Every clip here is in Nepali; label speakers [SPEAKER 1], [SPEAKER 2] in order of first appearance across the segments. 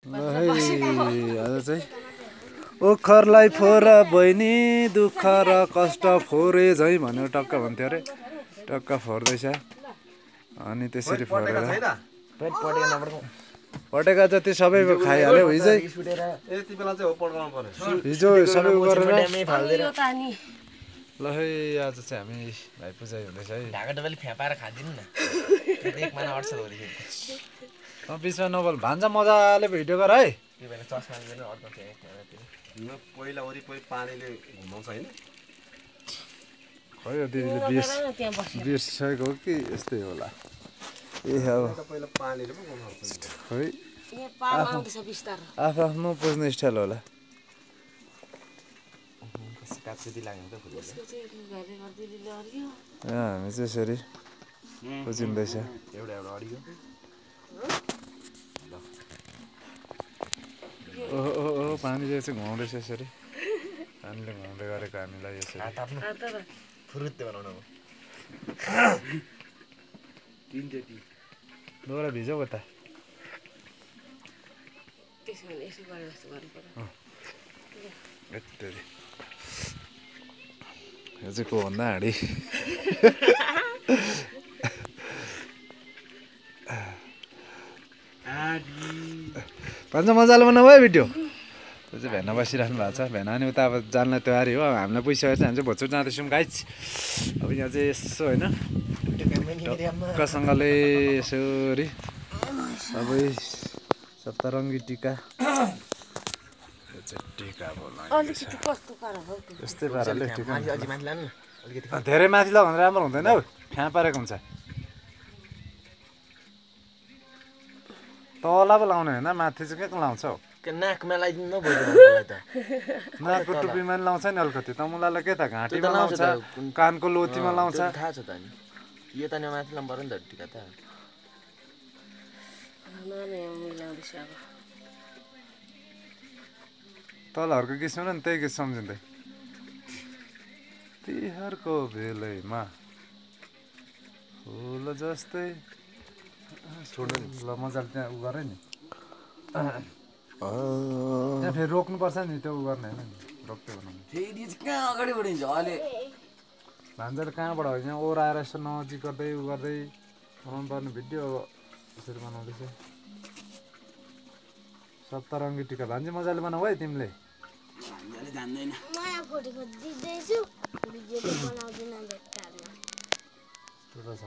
[SPEAKER 1] आज चाहिँ ओखरलाई फोर बहिनी दुःख र कष्ट फोरे झै भनेर टक्क भन्थ्यो अरे टक्क फोर्दैछ अनि त्यसरी फोरेर पटेका जति सबै खाइहाल्यो हिजो हिजो सबै गरेर ल है आज चाहिँ हामी भाइ पूजा हुँदैछ है
[SPEAKER 2] ढाका डबल फ्यापाएर खादिनु न एक माना अड्छ हो
[SPEAKER 1] बिचमा नबल भान्जा मजाले भिडियो गर है
[SPEAKER 2] त्यो भएर चस्मा लिएर अड्छ एक
[SPEAKER 3] पहिला वरिपरि पानीले घुमाउँछ हैन
[SPEAKER 1] खै दिदीले बिर्सिसकेको हो कि यस्तै होला ए अब
[SPEAKER 3] पहिला पानीले पो घुमाउँछ
[SPEAKER 1] खै
[SPEAKER 4] यहाँ पार आउँदैछ बिस्तार
[SPEAKER 1] आफ्नो पुज्ने स्टाइल होला
[SPEAKER 2] काप्सेदी लाग्यो त फुल
[SPEAKER 4] त्यसको चाहिँ घरे गर्दिले अर्यो
[SPEAKER 1] हामी चाहिँ यसरी पुजिँदैछ
[SPEAKER 2] एउटा एउटा अडियो
[SPEAKER 1] ओहो पानीले चाहिँ घुमाउँदैछ यसरी पानीले घुमाउँदै गरेको हामीलाई यसरी
[SPEAKER 2] फुरुत्ते बनाउनु
[SPEAKER 1] दोहोरा भिजाऊ त
[SPEAKER 4] त्यसो भने यसो गरे जस्तो गर्नु पर्यो
[SPEAKER 1] यो चाहिँ को भन्दा हाँडी भन्छ मजाले बनाऊ है भिडियो त्यो चाहिँ भेना बसिरहनु भएको छ भेना नि उता अब जान्ने तयारी हो अब हामीलाई पुगिसकेर चाहिँ हामी चाहिँ भोजपुर जाँदैछौँ गाइज अब यहाँ चाहिँ यसो होइन ढक्कसँगले यसरी सबै सप्तरङ्गी टिका टिका
[SPEAKER 4] अलिकति कस्तो पारा हो त्यो
[SPEAKER 1] यस्तै पाराले टिका
[SPEAKER 2] अझै माथि लानु न अलिकति
[SPEAKER 1] धेरै माथि लगाउनु राम्रो हुँदैन हौ फ्याँ पारेको हुन्छ तल पो लाउने होइन माथि चाहिँ के लाउँछ हौ
[SPEAKER 2] नाकमा लगाइदिनु न बोल्नु त
[SPEAKER 1] नाकको टुप्पीमा नि लाउँछ नि अलिकति तमुलालाई के त घाँटीमा लाउँछ कानको लोतीमा लाउँछ
[SPEAKER 2] थाहा छ त नि यो त माथि लाउनु पर्यो नि त टिका त
[SPEAKER 4] मिलाउँदैछ अब
[SPEAKER 1] तलहरूको गीत सुन नि त्यही गीत सम्झिँदै तिहारको बेलैमा फुल जस्तै ल मजाले त्यहाँ उ गरे नि त्यहाँ फेरि रोक्नुपर्छ नि त्यो उ गर्ने होइन नि रोक्दै बनाउनु
[SPEAKER 5] फेरि कहाँ अगाडि बढिन्छ अहिले
[SPEAKER 1] भान्जाले कहाँबाट हो यहाँ ओह्राएर यसो नजिक गर्दै उ गर्दै बनाउनु पर्ने भिडियो अब यसरी बनाउँदैछ सप्तरङ्गी टिका भान्जी मजाले बनाऊ है तिमीले
[SPEAKER 5] भान्जाले जान्दैन
[SPEAKER 4] नयाँ फोटो खिच्दैछु भिडियो बनाउँदिन भेट्टारमा
[SPEAKER 1] त्यो त छ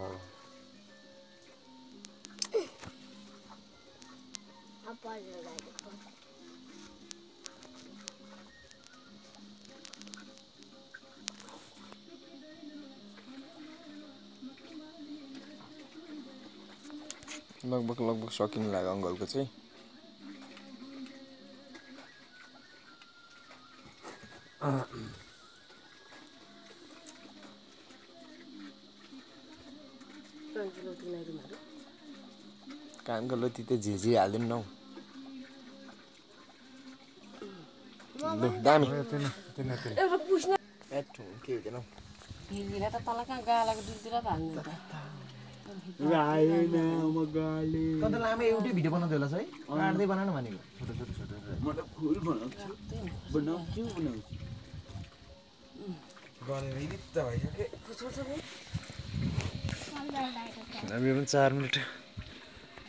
[SPEAKER 2] लगभग सकिनु लाग्यो अङ्कलको चाहिँ कानको लोती त झिझी हालिदिनु न हौ दामी
[SPEAKER 4] एउटा पुस्न
[SPEAKER 2] के हुँदैन हौ
[SPEAKER 4] हिँडिला त तल कहाँ गालाको दुईतिर त हाल्नु त
[SPEAKER 2] त लामै एउटै भिडियो बनाउँदै होला है काट्दै बनाउनु भनेको
[SPEAKER 5] मतलब फुल बनाउँछु
[SPEAKER 2] गरेर यति त भइसक्यो
[SPEAKER 1] हामी पनि 4 मिनेट